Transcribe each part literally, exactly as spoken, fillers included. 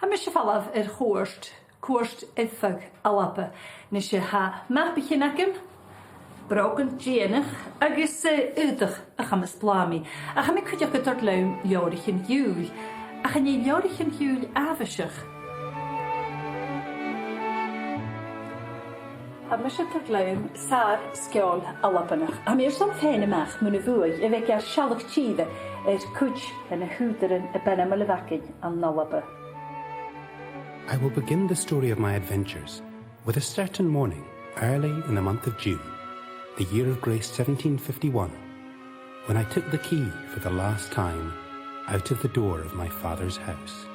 Tha mise a' falbh air chuairt, Cuairt Oidhche Alba. A-nis, tha mapaichean agam, brògan dìonach agus, eh, aodach a chamas blàth mi. Ach tha mi cuideachd a' toirt leam leabhraichean-iùil. Ach chan e leabhraichean-iùil àbhaisteach. Tha mise a' toirt leam sàr-sgeòil Albannach. Tha mi airson faighinn a-mach mun a' bhuaidh a bh' aig sealladh-tìre air cuid de na h-ùghdaran a b' ainmeile a bh' againn ann an Alba. I will begin the story of my adventures with a certain morning early in the month of June, the year of grace seventeen fifty-one, when I took the key for the last time out of the door of my father's house.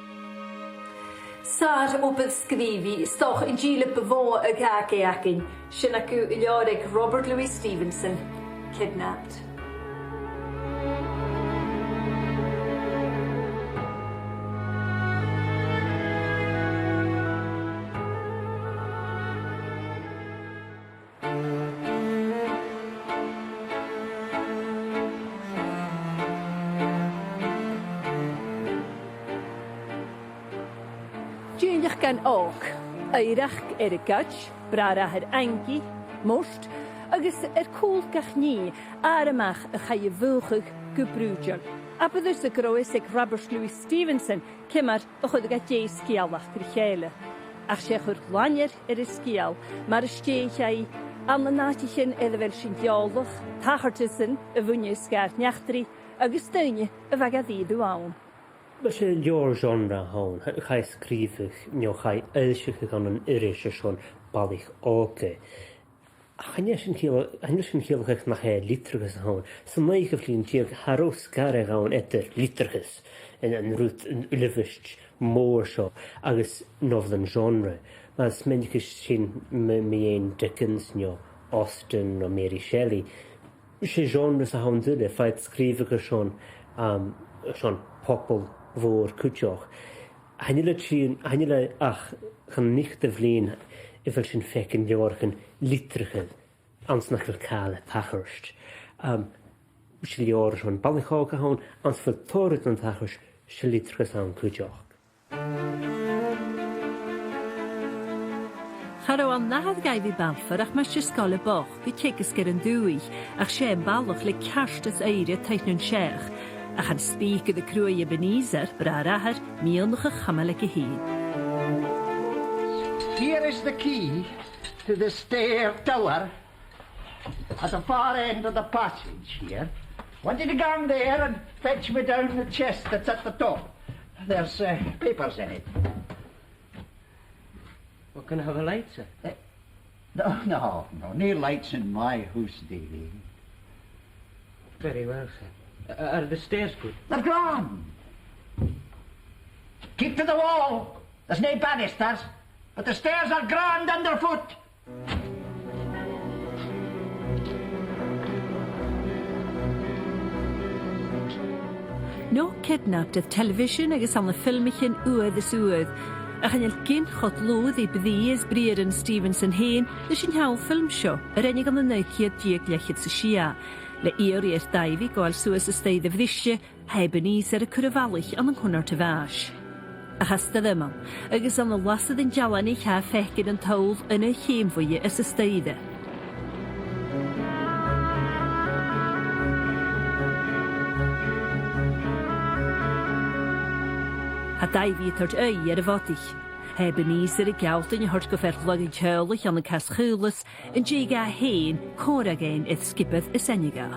Sàr-obair sgrìobhaidh, 's dòcha an dìleab bu mhotha a dh'fhàg e againn, sin agaibh an leabhar aig Robert Louis Stevenson, Kidnapped. Dìreach gun òg, oighreachd air a' ghoid, bràthair Aingidh, murt, agus air cùl gach nì, àr-a-mach a chaidh a mhùchadh gu brùideil. Abair thusa gun robh fios aig Robert Louis Stevenson ciamar a chuireadh e dè sgeulachd ri chèile. Ach 's e a chuir làithean air an sgeul, mar as dèidh e, ann an àiteachan air a bheil sinn eòlach, tachartasan a bhuineas dha eachdraidh agus daoine a bha ga bhith ann. Uill, 's e leabhar genre a th' ann, chaidh, chaidh sgrìobhadh, no chaidh fhoillseachadh ann an Irish airson balaich òga. Chan eil sin ciall-, chan eil sin a' ciallachadh nach e litreachas a th' ann. San naoidheamh linn deug, cha robh sgaradh ann eadar litreachas, an, an rud, an uilebheist mhòr seo, agus nobhailean genre. Mas math sibh sin mu, mu dheidhinn Dickens, no Austen, no Mary Shelley. 'S e genre a th' ann uile, fad' sgrìobhadh airson, um, airson pobal mhòr cuideachd. Chan eil e a' tighinn, chan eil e ach chun an fhicheadamh linn a bheil sinn a' faicinn leabhraichean litreacha anns nach eil càil a' tachairt. Um, 's e leabhar airson balaich òga a th' ann, anns a bheil tòrr rudan a' tachairt, 's e litreachas a th' ann cuideachd. Cha robh an nathair dhaibh a' bhalbhar ach maighstir-sgoile bochd a' teagasg air an dùthaich, ach 's e am balach le ceartas oighre taigh nan seach, ach an spìoc air a cruaidh Ebenezer, bràthair athar, miannachadh a chumail aige fhèin. Here is the key to the stair tower at the far end of the passage here. Want you to go down there and fetch me down the chest that's at the top. There's, uh, papers in it. Well, can I have a light, sir? Uh, no, no, no, no lights in my hoose, dearie. Very well, sir. Uh, are the stairs good? They're grand. Keep to the wall. There's no banisters, but the stairs are grand underfoot. No Kidnapped air telebhisean agus ann am filmichean uair is uair. Ach chan eil gin cho dlùth ri briathran Stevenson fhèin leis an t-seann fhilm seo, a rinneadh ann an naoi ceud deug leth-cheud 's a sia, le iarraidh air Daibhidh gabhail suas an staidhre bhriste, tha Ebenezer a' cur a bhalaich ann an cunnart a' bhàis. Ach tha stoirm ann, agus ann an lasair an dealanaich tha e a' faicinn an toll aon cheum bhuaithe às an staidhre. Tha Daibhidh a' toirt aghaidh air a' bhodaich. Tha Ebenezer a' gealltainn a thoirt gu fear lagha an teaghlaich ann an Cas Chaolas, an dèidh dha fhèin còmhradh fhaighinn air sgiobair as aithne dha.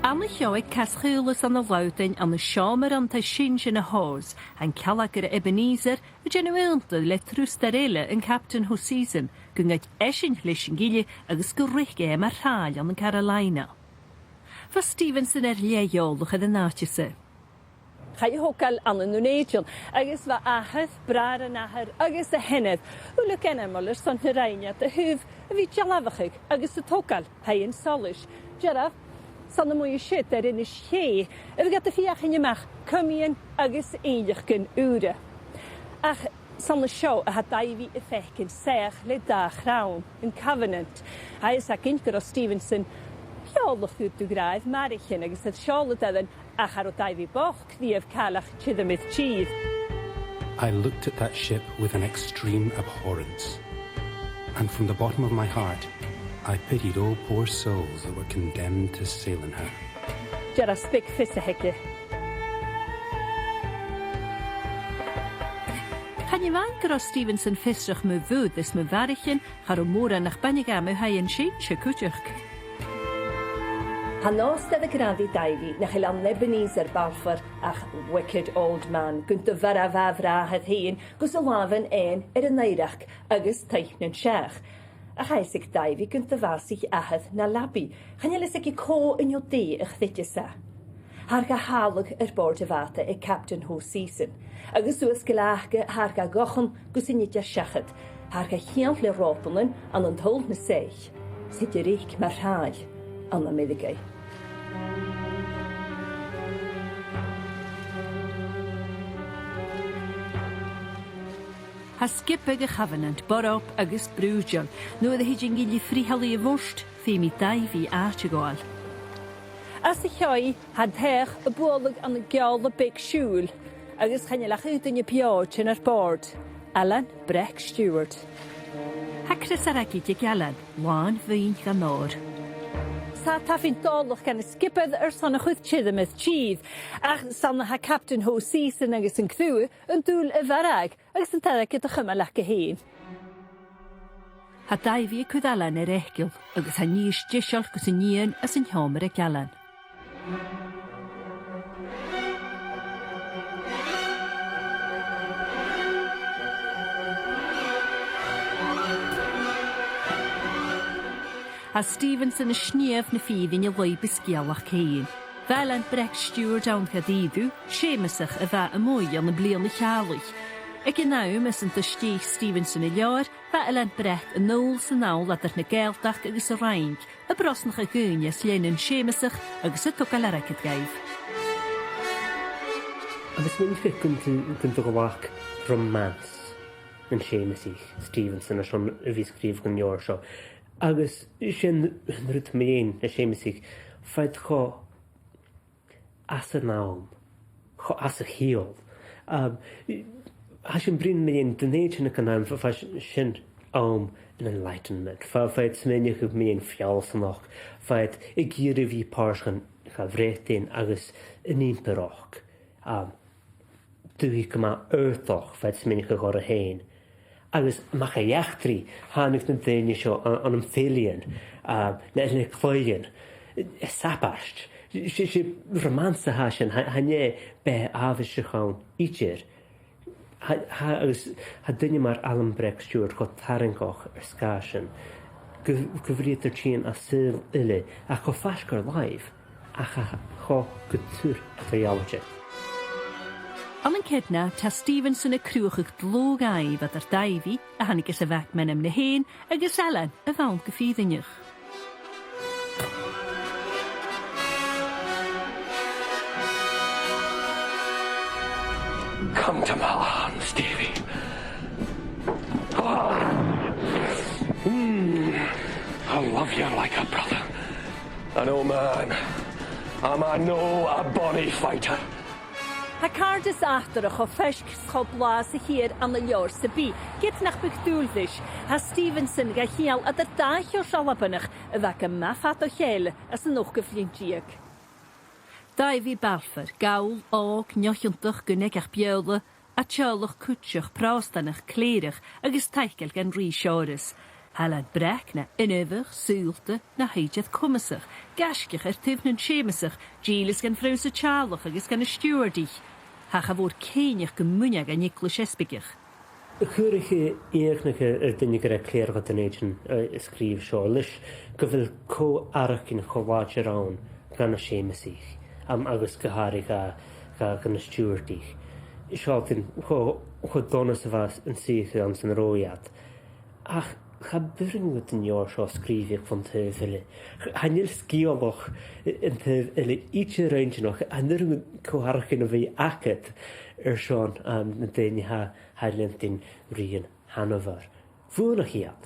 Ann an seo aig Cas Chaolas ann an Loudoun, ann an seòmar an taigh-seinnse na Hawes, tha an cealgaire Ebenezer a' dèanamh aontadh le trustair eile, an Captain Hoseason, gun goid esan leis an gille agus gun ruig e e mar thràill ann an Carolina. Bha Stevenson air leth eòlach air an àite-sa. Chaidh a thogail ann an Dùn Èideann, agus bha athair, bràthair an athar agus a sheanair uile ag ainmeil airson na rinn iad a thaobh a bhith a' dealbhachadh agus a' togail taighean-solais. Dearbh, 's ann a-muigh an siud air Innis Chè a bhiodh iad a' feuchainn a-mach comaidhean agus innleachdan ùra. Ach 's ann an seo a tha Daibhidh a' faicinn soitheach le dà chrann, an Covenant. Tha fhios againn gun robh Stevenson Dòigh, thuirt thu, gu robh mairbh ann agus an seòladh a bh' ann, ach cha robh Daibhidh bochd riamh càileach tioram air tìr. I looked at that ship with an extreme abhorrence, and from the bottom of my heart, I pitied all poor souls that were condemned to sail in her. Dè an spec fios a th' aige? Chan e a-mhàin gun robh Stevenson fiosrach mu bhùrn is mu mharaichean, cha robh mòran nach b' aithne dha mu thaighean-seinnse cuideachd. Tha an-dràsta a' gràdh Daibhidh nach eil ann an Ebenezer Balfour ach wicked old man, gun do mharbh e a bhràthair fhèin gus a làmhan fhaighinn air an oighreachd agus taigh nan seach. Ach tha fhios aig Daibhidh gun do bhàsaich athair na leabaidh. Chan eil fhios aige cò no dè a chreideas e. Tha e ga thàladh air bòrd a' bhàta aig Captain Hosiason, agus suas gu leac tha e ga dhòrtadh gus an tèid e seachad. Tha e ga cheangal le ròpannan ann an toll na soithich, 's iad a' reic mar thràigh ann am Meirgeadh. Tha sgioba a' Covenant borb agus brùideil. Nuair a thèid an gille frithealadh a-mach, feumaidh Daibhidh àite a ghabhail. Às a chèile, tha an t-each a' bualadh ann an geòla beag siùil, agus chan eil ach aon duine beò air bòrd, Alan Breck Stewart. Tha cros airgid aig Alan, làn bhuinn dhan òr. 'S e a' tabhann dòigh dhan an sgioba airson a chur tioram air tìr, ach 's ann a tha Captain Hosiason agus an criutha an dùil a mharbhadh, agus an t-airgead a chumail aca fhèin. Tha Daibhidh a' cur Alan air eagal, agus tha an nighean deiseil gus an dèan e às an t-seòmar aig Alan. Tha Stevenson a' snìomh na fìrinn a lorg a sgeulachd fhèin. Bha Alan Breck Stewart ann gu dìreach, Seumasach a bha a-muigh ann am bliadhna a' cheàrnaidh. Aig an àm às an do stèidhich Stevenson an leabhar, bha Alan Breck a' dol san àm eadar na Gàidhealtachd agus an Fhraing, a' brosnachadh dhaoine às leth nan Seumasach agus a' togail airgead dhaibh. Agus bha mi a' faicinn gun, gun do ghlac romance nan Seumasaich Stevenson airson a bhith a' sgrìobhadh an leabhair seo. Agus sin an rud mu dheidhinn na Seumasaich, bha iad cho às an àm, cho às a chiall. Um, tha sinn a' bruidhinn mu dheidhinn Dùn Èideann aig an àm, bha, bha sin àm an Enlightenment. Bha, bha iad a' smaoineachadh mu dheidhinn feallsanachd, bha iad ag iarraidh a bhith pàirt dhen, dhen Bhreatainn agus an Ìmpireachd. Um, dùthaich gu math adhartach, bha iad a' smaoineachadh orra fhèin. Agus a-mach à eachdraidh, thàinig na daoine seo a, ann am feilidhean, a, na, na cloinne, a' sabaid. 'S e, 's e romance a tha sin, tha, chan e beatha àbhaisteach ann idir. Tha, tha, agus tha duine mar Alan Breck Stewart cho tarraingeach air sgàth sin, gu, gu bheil iad air tighinn à saoghal eile, ach cho faisg air làimh, ach a, cho gu tur eadar-dhealaichte. Ann an ceudna, tha Stevenson a' cruthachadh dlùth-dhàimh eadar Daibhidh, a thàinig às a' bhac-mheanmna fhèin, agus Alan, a bh' ann gu fìrinneach. Come to my arms, Davy. Ah! Mm. I love you like a brother. An old man, am I no a bonny fighter? Tha càirdeas atharrachadh cho faisg 's cho blàth 's a chithear ann an leabhar sam bith, ged nach biodh dùil ris. Tha Stevenson ga cheangal eadar dà cheòl Albannach a bha gu math fada o chèile anns an ochdamh linn deug. Daibhidh Balfour, gabhail, òg, neo-chiontach gun eagal air Beurla, à teaghlach cuideachd Pròstanach, clèireach agus taiceil dhan rìgh-sheòras. Alan Breck na inbheach, saoghalta, na h-aodaich comasach, gaisgeach air taobh nan Seumasach, dìleas dhan phrionnsa teaghlaich agus dha na Stiùbhartaich. Tha e cha mhòr cinnteach gum buin e dhan Eaglais Easbaigeach. Chuir e iongnadh air, air daoine gur e clèireach a bh' ann an Dùn Èideann, eh, a sgrìobh seo, leis gu bheil co-fhaireachdainn cho làidir ann dha na Seumasaich, um, agus gu h-àraidh dha, dha, dha na Stiùbhartaich. Sealltainn cho, cho dona 's a bha an suidheachadh anns an robh iad. Ach cha b' urrainn dhut an leabhar seo a sgrìobhadh bhon taobh eile. Ch-, chan eil sgeulachd an taobh eile idir inntinneach, chan urrainn dhut co-fhaireachdainn a bhith agad airson, um, na daoine tha, tha leantainn rian Hanover. Bhuannaich iad.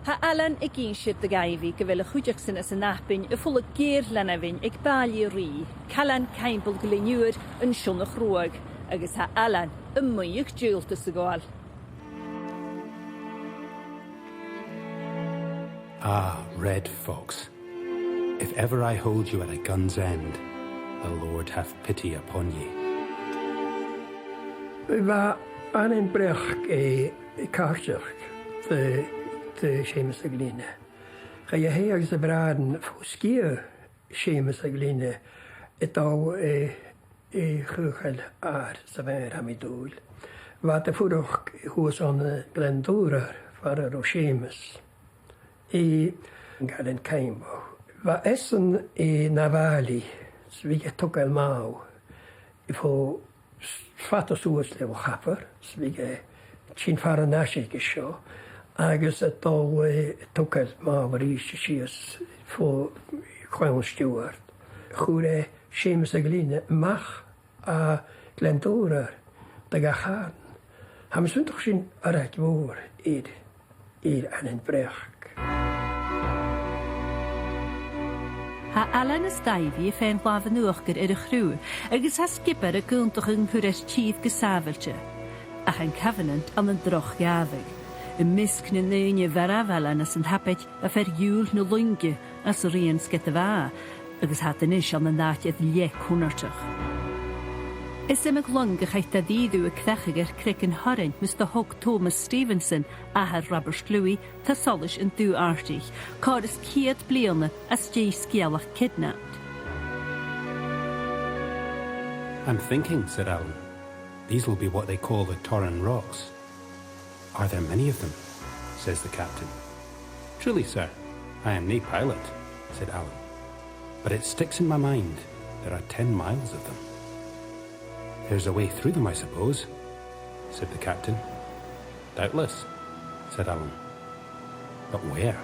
Tha Ailean ag innse do Dhaibhidh gu bheil a chuideachd-san às an Apainn a' fulang geur-leanmhainn aig bàillidh a' rìgh, Cailean Caimbeul Ghlinn Iubhair, an Sionnach Ruadh, agus tha Ailean a' mothachadh diùltas a ghabhail. Ah, Red Fox, if ever I hold you at a gun's end, the Lord have pity upon ye. Bha Ailean Breac, eh, a' càirdeach do, do Seumas a' Ghlinne. Chaidh e, e agus a bhràithrean fo sgiath Seumas a' Ghlinne a' dol, eh, a chaochail àrd sa mhadainn, tha mi an dùil. Bha iad a' fuireach shuas ann an Gleann Dùrair far an robh Seumas. Aig Ailean Caimbeul. Bha esan, eh, na bhàillidh, 's bhiodh e a' togail màl fo s-, fada suas le bho Chaffar, 's bhiodh e a' tighinn far an aiseig an seo, agus a' dol, eh, a' togail màl a-rithist sìos fo Chlann Stiùbhart. Chuir e Seumas a' Ghlinne a-mach à Gleann Dùrair do gach cànan. Tha mi a' smaoineachadh gur e sin airgead mòr air, air Ailean Breac. Tha Ailean is Daibhidh a' faighinn làmh an uachdair air a' chruth, agus tha sgiobair ag aontachadh an cur air tìr gu sàbhailte. Ach an covenant ann an droch dhàimh. Am measg nan daoine a mharbh Ailean anns an tapaid, bha fear-iùil na Loinge às an Rìgh Sgeadamhair, agus tha iad a-nis ann an àite air leth cunnartach. Is iomadh long a chaidh dà-rìribh a chreachadh air Creag an Thiorain mus do thog Tòmas Stevenson, athair Robert Louis, taigh-solais an Dubh Artaich, còrr is ceud bliadhna às dèidh sgeulachd Kidnapped. "I'm thinking," said Ailean, "these will be what they call the Toran Rocks." "Are there many of them?" says the captain. "Truly, sir, I am nae pilot," said Ailean, "but it sticks in my mind there are ten miles of them." "There's a way through them, I suppose," said the captain. "Doubtless," said Ailean, "but where?"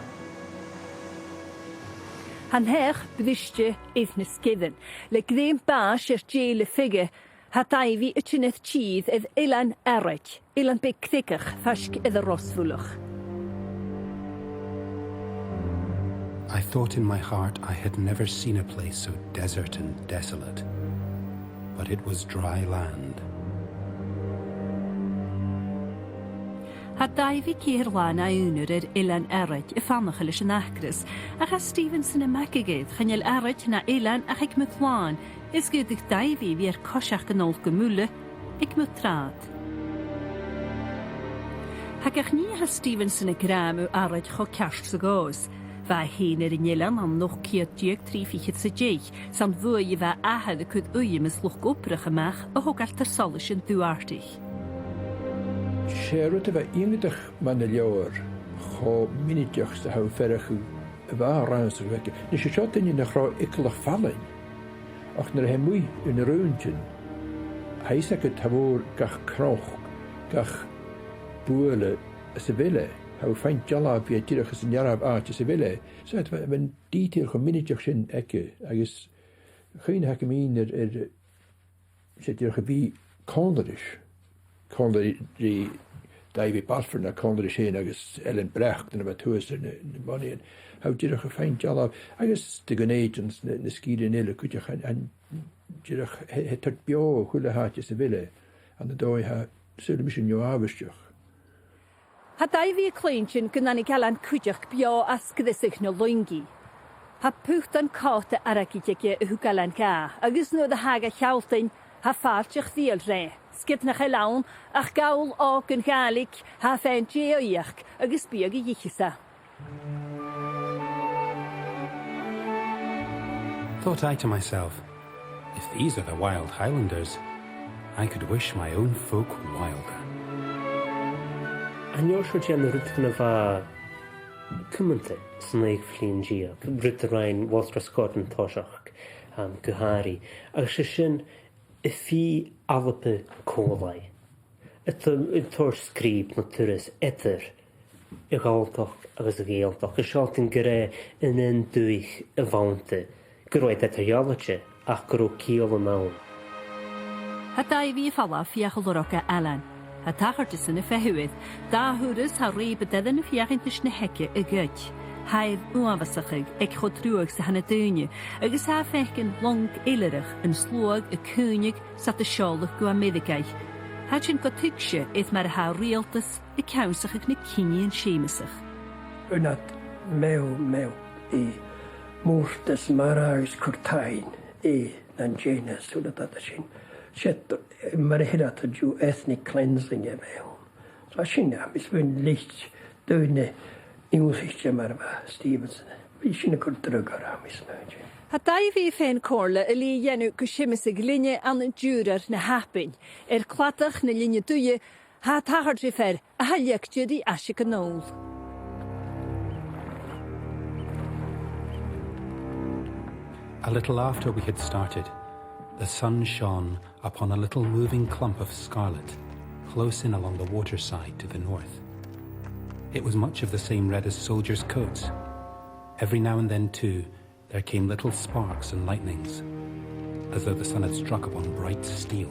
Tha an t-each briste air na sgeirean. Le grèim bàis air dèile fiodha, tha Daibhidh a' tighinn air tìr air Eilean Araid, eilean beag creagach faisg air an Ros Mhuileach. "I thought in my heart I had never seen a place so desert and desolate, but it was dry land." Tha Daibhidh ceithir latha na aonar air Eilean Araid a' fanachail leis an acras, ach tha Stevenson a' magadh air, chan eil Araid na eilean ach aig muir làn, is dh'fhaodadh Daibhidh a bhith air coiseachd a-null gu Muile aig muir tràghad. Tha gach nì a tha Stevenson ag ràdh mu Araid cho ceart 's a ghabhas. Bha e fhèin air an eilean ann an ochd ceud deug trì fichead 's a deich, 's ann bhuaithe a bha athair a' cur uidheam is luchd-obrach a-mach a thogail taigh-solais an Dubh Artaich. 'S e rud a bha iongantach mun leabhar cho mionaideach 's a tha thu a' faireachdainn a bha an rannsachadh aige. Nise, seo duine nach robh eagalach fallain, ach nuair a tha e a-muigh anns na raointean, tha fhios agad, tha mòran gach cnoc, gach buaile às a bheil e, tha thu a' faighinn dealbh dheth dìreach às an dearbh àite às a bheil e. So, bha, bha an detail cho mionaideach sin aige, agus cuimhne agam fhìn air, air 'S e dìreach a bhith còmhla ris. Còmhla ri, ri Daibhidh Balfour, no còmhla ris fhèin agus Ailean Breac, nuair a bha e shuas air na, na monaidhean. Tha thu dìreach a' faighinn dealbh, agus de Dhùn Èideann 's na, na sgìrean eile cuideachd, an, an, dìreach, tha, tha e toirt beò a h-uile h-àite às a bheil e, ann an dòigh a tha, saoilidh mise, neo-àbhaisteach. Tha Daibhidh a' cluinntinn gun tàinig Ailean cuideachd beò à sgrios na Loinge. Tha putan còta airgid aige a thug Ailean dha, agus nuair a tha e ga shealltainn, tha e fàilteach riamh ri, sgead nach eil ann ach gabhail òg Ghàidhlig, tha e a' faighinn dèidh-fhiach agus biadh a dh'itheas e. Thought I to myself, "If these are the wild Highlanders, I could wish my own folk wilder." An uair sin, an rud a bha cumanta san naoidheamh linn deug, rud a rinn Walter Scott an toiseach, um, gu h-àraidh, agus 's e sin a' fighe Alba còmhla. A' to-, a' toirt sgrìob no turas eadar a' Ghalltachd agus a' Ghàidhealtachd, a' sealltainn gur e an aon dùthaich a bh' annta, gun robh iad eadar-dhealaichte ach gun robh ciall ann. Tha Daibhidh a' falbh feuch an lorg e Ailean. Tha tachartasan a' feitheamh air. Dà thuras tha rìoba deireannach feuchainn ris na h-eige a ghoid. Tha e air uabhasachadh aig cho truagh 's a tha na daoine, agus tha e a' faicinn long eilthirich an sluagh a' caoineadh 's iad a' seòladh gu Ameireagaidh. Tha sin gu tuigse air mar a tha an riaghaltas a' ceannsachadh na cinnidhean Seumasach. Bha iad meo, meo, eh, murt is marbh agus cur taighean, eh, nan dèanadh sùil a dh'fhaodadh sin. Siud, eh, mar a their iad an-diugh ethnic cleansing a bh' ann. So sin, eh, is bhon leithid daoine ionnsaichte mar a bha Stevenson. Bha sin a' cur dragh orra, tha mi a' smaoineachadh. Tha Daibhidh fhèin comhairle a lìonadh gu Seumasach Glinne ann an diùrar na h-Apainn. Air cladach na Linne Duibhe, tha tachartas air a tha a' leigeil ri aiseag a-null. A little after we had started, the sun shone upon a little moving clump of scarlet, close in along the waterside to the north. It was much of the same red as soldiers' coats. Every now and then, too, there came little sparks and lightnings, as though the sun had struck upon bright steel.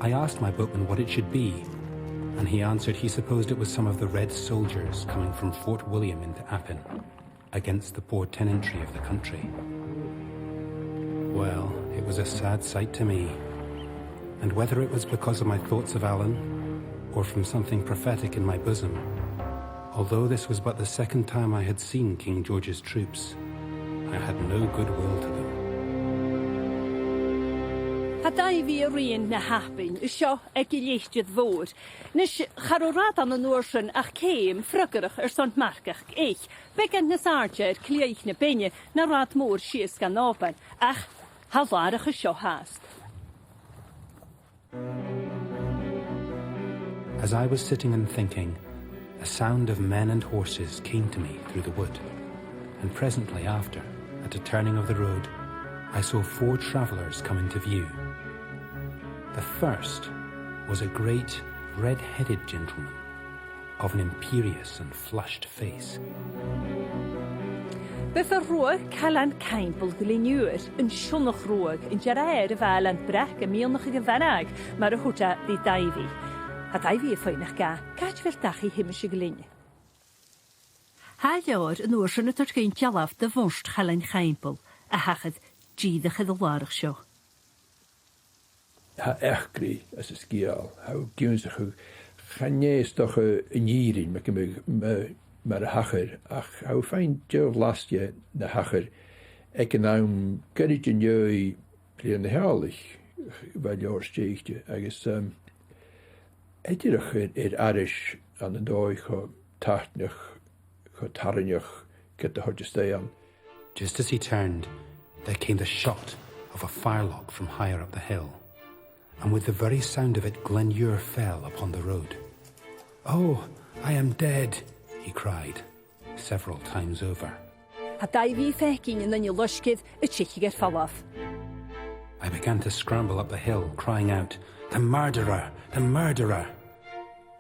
I asked my boatman what it should be, and he answered he supposed it was some of the Red Soldiers coming from Fort William into Appin, against the poor tenantry of the country. Well, it was a sad sight to me, and whether it was because of my thoughts of Alan, or from something prophetic in my bosom, although this was but the second time I had seen King George's troops, I had no good will to them. Tha Daibhidh a' ruighinn na h-Apainn, an seo aig an Leitir Mhòr. A-nis, cha robh rathad ann an uair sin ach ceum freagarrach airson marcachd eich, beagan nas àirde air cliathaich na beinne na rathad mòr sìos gun Òban, ach tha làrach an seo fhathast. As I was sitting and thinking, a sound of men and horses came to me through the wood, and presently after, at a turning of the road, I saw four travellers come into view. The first was a great red-headed gentleman of an imperious and flushed face. B' e fear-ruadh Cailean Caimbeul Ghlinn Iubhair, an sionnach ruadh, an dearbh fhear a bha Ailean Breac a' miannachadh a mharbhadh, mar a thuirt e ri Daibhidh. Tha Daibhidh a' faighneachd dha, càit a bheil dachaigh Sheumais a' Ghlinne. Tha leabhar an uair sin a' toirt dhuinn dealbh de mhurt Chailein Chaimbeul, a thachair dìreach air an làrach seo. Tha eachdraidh anns an sgeul, tha thu ag ionnsachadh, chan e 's dòcha an fhìrinn, mar gum biodh, ma-, mar a thachair, ach tha thu a' faighinn deagh bhlas de na thachair aig an àm goirid an dèidh Bliadhna na Theàrlaich, bha an leabhar stèidhichte, agus, um, eadar-dhealaichte air, air aithris ann an dòigh cho taitneach, cho tarraingeach, ged a thuirt e stèidh ann. Just as he turned, there came the shot of a firelock from higher up the hill, and with the very sound of it Glen Iubhair fell upon the road. "Oh, I am dead," he cried, several times over. Tha Daibhidh a' faicinn an duine loisgte a' teicheadh air falbh. I began to scramble up the hill, crying out, "The murderer! The murderer!"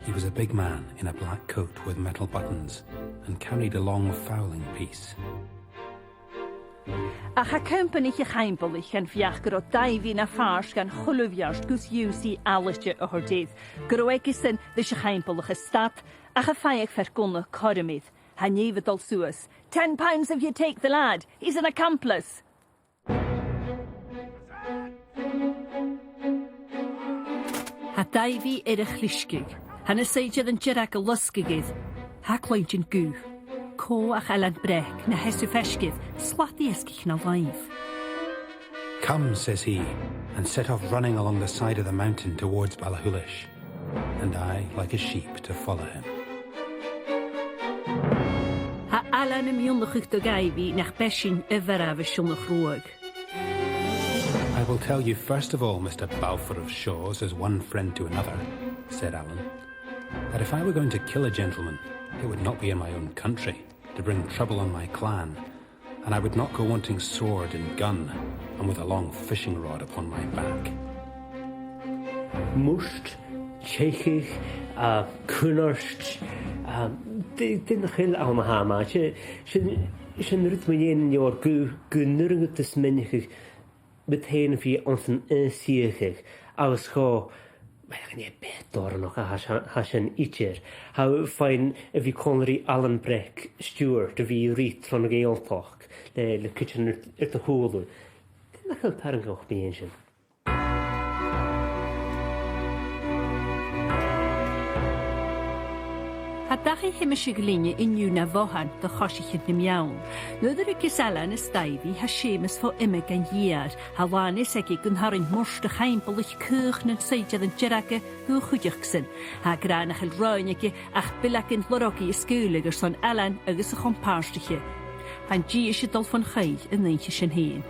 He was a big man in a black coat with metal buttons, and carried a long fowling piece. Ach tha companaich a' Chaimbeulaich den bheachd gun robh Daibhidh na phàirt den chuile bheart gus ionnsaigh fhalaite a thoirt air, gun robh aigesan ris a' Chaimbeulach a stad, ach am faigheadh fear-gunna cothrom air. Tha an nèamh a' dol suas. "Ten pounds if you take the lad. He's an accomplice." Tha Daibhidh air a chlisgeadh. Tha na saighdearan dearg a' losgadh air. Tha e a' cluinntinn guth. Cò ach Ailean Breac, na sheasamh faisg air, slat-iasgaich na làimh. "Come," says he, and set off running along the side of the mountain towards Ballachulish, and I, like a sheep, to follow him. Tha Ailean a' miannachadh do Dhaibhidh nach b' esan a mharbh an sionnach ruadh. "I will tell you first of all, Mister Balfour of Shaw," says one friend to another, said Alan, "that if I were going to kill a gentleman, it would not be in my own country, to bring trouble on my clan, and I would not go wanting sword and gun, and with a long fishing rod upon my back." Murt, teicheadh, a, cunnart, a, d-, dè nach eil ann a-mhàin. 'S e, sin, sin rud mu dheidhinn an leabhair gu, gun urrainn dhut a smaoineachadh bhit fhèin a bhith anns an aon suidheachadh, agus cho Bha e gu math doirbh, tha sin, tha sin idir. Tha feadhainn a bhith còmhla ri Alan Breck Stewart a bhith a' ruith tron Ghàidhealtachd le, le cuideigin air, air do shùilean. Dè nach eil tarraingeach mu dheidhinn sin? Tha dachaigh Sheumais a' Ghlinne an-diugh na bhothan do choisichean nam beann. Nuair a ruigeas Ailean is Daibhidh, tha Seumas fo iomadh gan dheigheadh. Tha làn fhios aige gun tarraing murt de Chaimbeulaich caoch nan saighdearan dearga gu a chuideachd-san. Tha e ag ràdh nach eil roghainn aige ach bileagan lorgaidh a sgaoileadh airson Ailean agus a chom-pàirtiche. Tha an dithis a' dol fon choill an oidhche sin fhèin.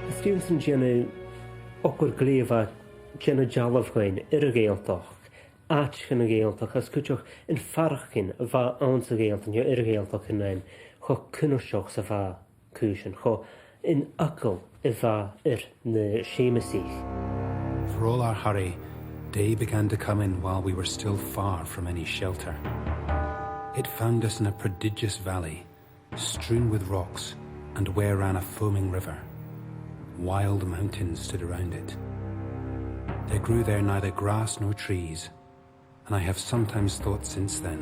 Tha Stevenson a' dèanamh obair ghlè mhath, a' dèanamh dealbh dhuinn air a' Ghàidhealtachd, àiteachan na Gàidhealtachd, agus cuideachd am faireachdainn a bha anns a' Ghàidhealtachd, no air a' Ghàidhealtachd, an àm, cho cunnartach 's a bha cùisean, cho an eagal a bha air na Seumasaich. For all our hurry, day began to come in while we were still far from any shelter. It found us in a prodigious valley, strewn with rocks, and where ran a foaming river. Wild mountains stood around it. There grew there neither grass nor trees, and I have sometimes thought since then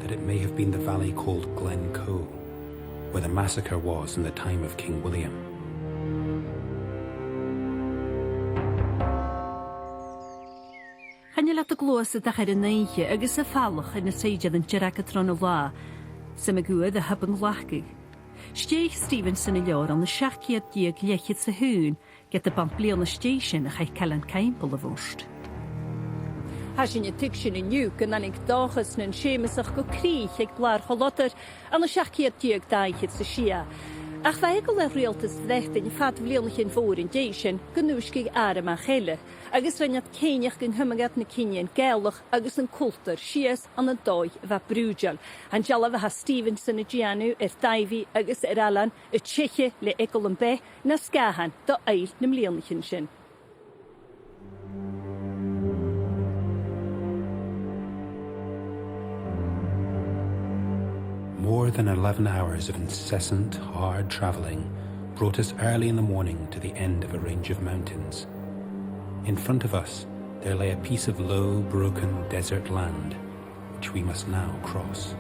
that it may have been the valley called Glencoe, where the massacre was in the time of King William. Chan eil iad a' gluasad ach air an oidhche agus am falach air na saighdearan dearga tron an latha, 's iomadh uair a thug an glacadh. Stèidhich Stevenson an leabhar ann an seachd ceud deug leth-cheud 's a h-aon, ged a b' ann bliadhna às dèidh sin a chaidh Ailean Caimbeul a mhurt. Tha sinn a' tuigsinn an-diugh gun tàinig dòchas nan Seumasach gu crìch aig Blàr Chùil Lodair ann an seachd ceud deug dà fhichead 's a sia. Ach bha eagal air riaghaltas Bhreatainn fad bhliadhnaichean mhòr an dèidh sin gun dùisgeadh àrmachd eile, agus rinn iad cinnteach gun cumadh iad na cinnidhean Gàidhealach agus an cultar sìos ann an dòigh a bha brùideil. An dealbh a tha Stevenson a' dèanamh air Daibhidh agus air Ailean a' teicheadh le eagal am beatha nas gàthan do fhuil nam bliadhnaichean sin. More than eleven hours of incessant, hard travelling brought us early in the morning to the end of a range of mountains. In front of us, there lay a piece of low, broken desert land, which we must now cross.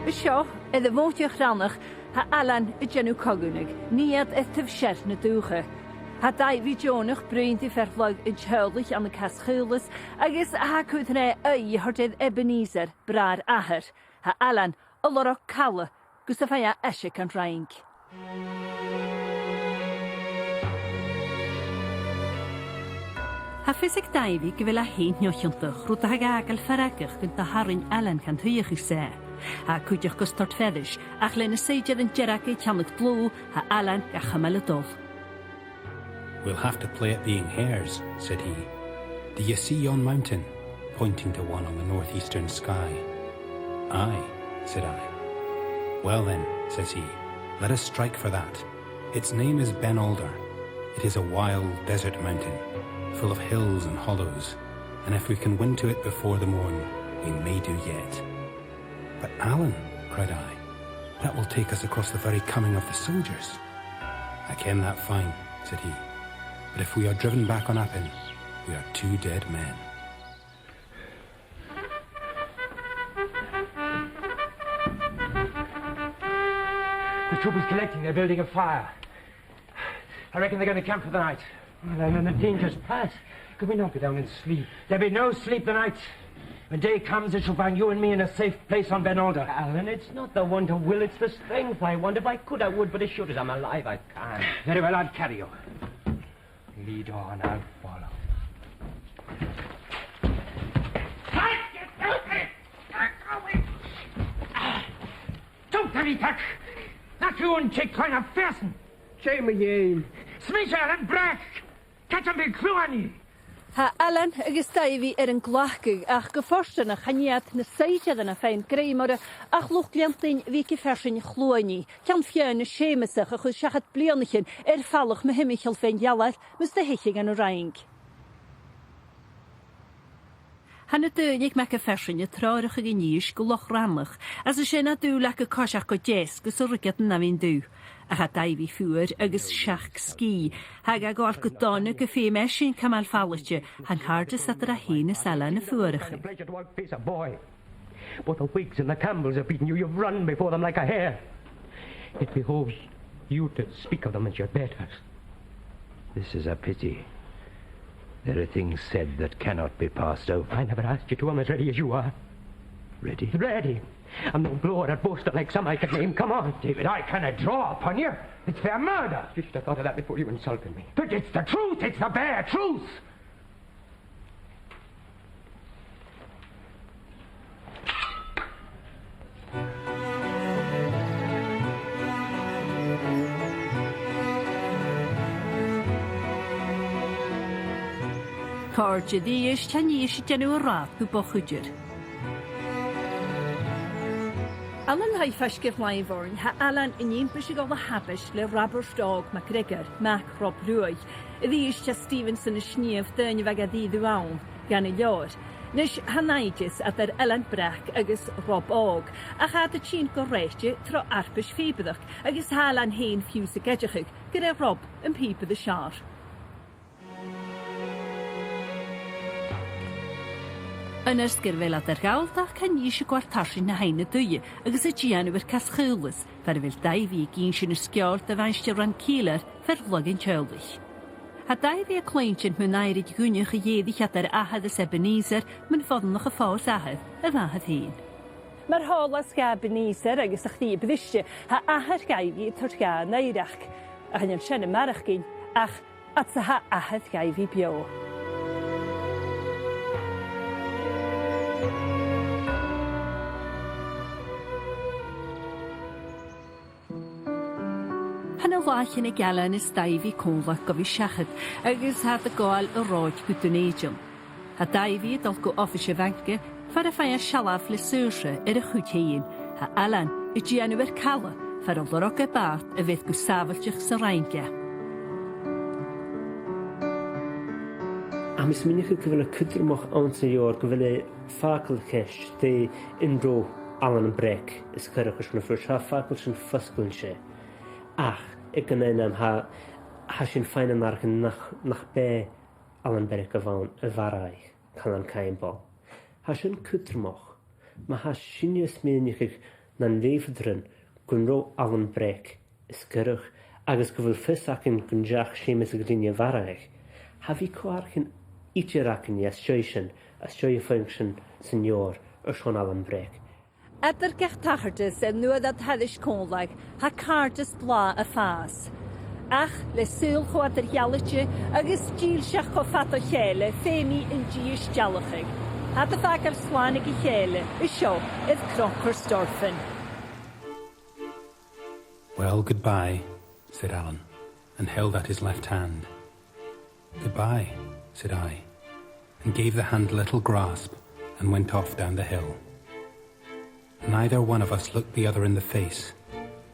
Seo, air a' mhòintich rannach, tha Ailean a' dèanamh co-dhùnaidh, nighean air taobh sear na dùthcha. Tha Daibhidh deònach bruidhinn ri fear-lagha an teaghlaich ann an Cas-chaolas, agus tha e a' cur tro aghaidh a thoirt air Ebenezer, bràthair athar. Tha Ailean a' lorg cala gus am faigh e aiseag an Fhraing. Tha fios aig Daibhidh gu bheil e fhèin neoichiontach, rud a tha ga fhàgail feargach gun do tharraing Ailean dhan t-suidheachadh-sa e. Tha e cuideachd gus toirt feathais, ach le na saighdearan dearga a' teannadh dlùth, tha Ailean ga chumail a' dol. "We'll have to play at being hares," said he. "Do you see yon mountain?" pointing to one on the northeastern sky. "Aye," said I. "Well then," says he, "let us strike for that. Its name is Ben Alder. It is a wild desert mountain, full of hills and hollows, and if we can win to it before the morn, we may do yet." "But Alan," cried I, "that will take us across the very coming of the soldiers." "I ken that fine," said he, "but if we are driven back on Appin, we are two dead men." The troop is collecting. They're building a fire. I reckon they're going to camp for the night. Well, Alan, the danger's past. Could we not go down and sleep? There'll be no sleep the night. When day comes, it shall find you and me in a safe place on Ben Alder. Alan, it's not the want of will, it's the strength I want. If I could, I would, but as sure as I'm alive, I can't. Very well, I'll carry you. Lead on, I'll follow. Don't carry that! Not you and Jake trying to fasten! Jay, my aim. Smisha and Brack! Catch 'em, big flew on ye! Tha Ailean agus Daibhidh air an glacadh, ach gu fortanach chan iad na saighdearan a' faighinn grèim orra ach luchd-leantainn Mhic a' Phearsain Chluainidh, ceann-fionn na Seumasach a chuir seachad bliadhnaichean air falach mu thimcheall Bheinn Ealair mus do theicheadh e an Fhraing. Tha na daoine aig Mac a' Phearsain a' treòrachadh a-nis gu Loch Rannach, às a sin tha dùil aca coiseachd gu deas gus an ruig iad an abhainn dubh. Ach tha Daibhidh Fuar agus seachd sgìth, tha e a' gabhail gu dona gum feum esan cumail falaichte, tha an càirdeas eadar e fhèin is Ailean a' fuarachadh. Pleasure to outface a boy. Both the Whigs and the Campbells have beaten you. You've run before them like a hare. It behoves you to speak of them as your betters. This is a pity. There are things said that cannot be passed over. I never asked you to. I'm as ready as you are. Ready? Ready. I'm no blower or boaster like some I could name. Come on. David, I cannot draw upon you. It's fair murder. You should have thought of that before you insulted me. But it's the truth. It's the bare truth. Càirdeas, tha Nìos a' dèanamh an rathad gu bòchdair. Ann an taigh faisg air Làimh Òirnn, tha Ailean an ìmpis a' gabhail a h-aibais le Robert Òg MacGregor, mac Rob Ruaidh, a-rithist tha Stevenson a' snìomh daoine a bha ga dhìth ann, dhan an leabhar. A-nis, tha naimhdeas eadar Ailean Breac agus Rob Òg, ach tha iad a' tighinn gu rèite tro fharpais phìobaireachd, agus tha Ailean fhèin fiù 's ag aideachadh gur e Rob am pìobair as fheàrr. An uair 's gu bheil iad air Ghalltachd, tha Nìos a' gabhail tarsainn na h-aibhne duibhe agus a' dèanamh air cas-chaolas, far a bheil Daibhidh ag innse na sgeòil do mhaighstir Rann Cìlear, fear-lagha an teaghlaich. Tha Daibhidh a' cluinntinn mun aimhreit dhuinneach a dh'èirich eadar athair is Ebenezer, mun bhoireannach a phòs athair, a mhàthair fhèin. Mar thall às gach Ebenezer agus a chridhe briste, tha athair Dhaibhidh a' toirt dha an oighreachd. Ach chan eil sin a' maireachdainn, ach fhad 's a tha athair Dhaibhidh beò. Tha na làithean aig Ailean is Daibhidh còmhla gu bhith seachad, agus tha iad a' gabhail an rathaid gu Dùn Èideann. Tha Daibhidh a' dol gu oifis a' bhainc, far am faigh e sealbh le saorsa air a chuid fhèin. Tha Ailean a' dèanamh air cala, far an lorg e bàrd a bheir gu sàbhailteachd san Fhraing e. Tha mi a' smaoineachadh gu bheil e cudromach anns an leabhar gu bheil e a' fàgail a' cheist dè an robh Ailean Breac is Coireach airson a' Phuirt. Tha am facal sin fosgailte. Ach, aig an aon àm, tha, tha sinn a' faighinn an fhaireachdainn nach, nach b' e Ailean Breac a bh' ann a mharbh Calum Caimbeul. Tha sin cudromach, ma tha sinne a' smaoineachadh nan leughaidhearan gun robh Ailean Breac is Coireach agus gu bheil fios againn gun deach Seumas a' Ghlinne a mharbhadh. Tha mi a' cur air choreigin idir againn às dèidh sin, às dèidh a' phuing sin san leabhar airson Ailean Breac. Eadar gach tachartas air an uair a tha iad thairis còmhla, tha càirdeas blàth a' fàs. Ach le saoghal cho eadar-dhealaichte agus dìlseachd cho fada o chèile, feumaidh an dithis dealachadh. Tha iad a' fàgail slàinte gu chèile, an seo air Cnoc Chorstoirfinn. "Well, goodbye," said Ailean, and held out his left hand. "Goodbye," said I, and gave the hand a little grasp and went off down the hill. Neither one of us looked the other in the face,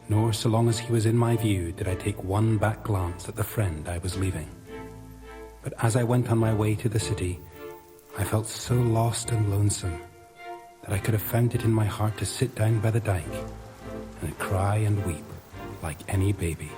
nor so long as he was in my view did I take one back glance at the friend I was leaving. But as I went on my way to the city, I felt so lost and lonesome that I could have found it in my heart to sit down by the dyke and cry and weep like any baby.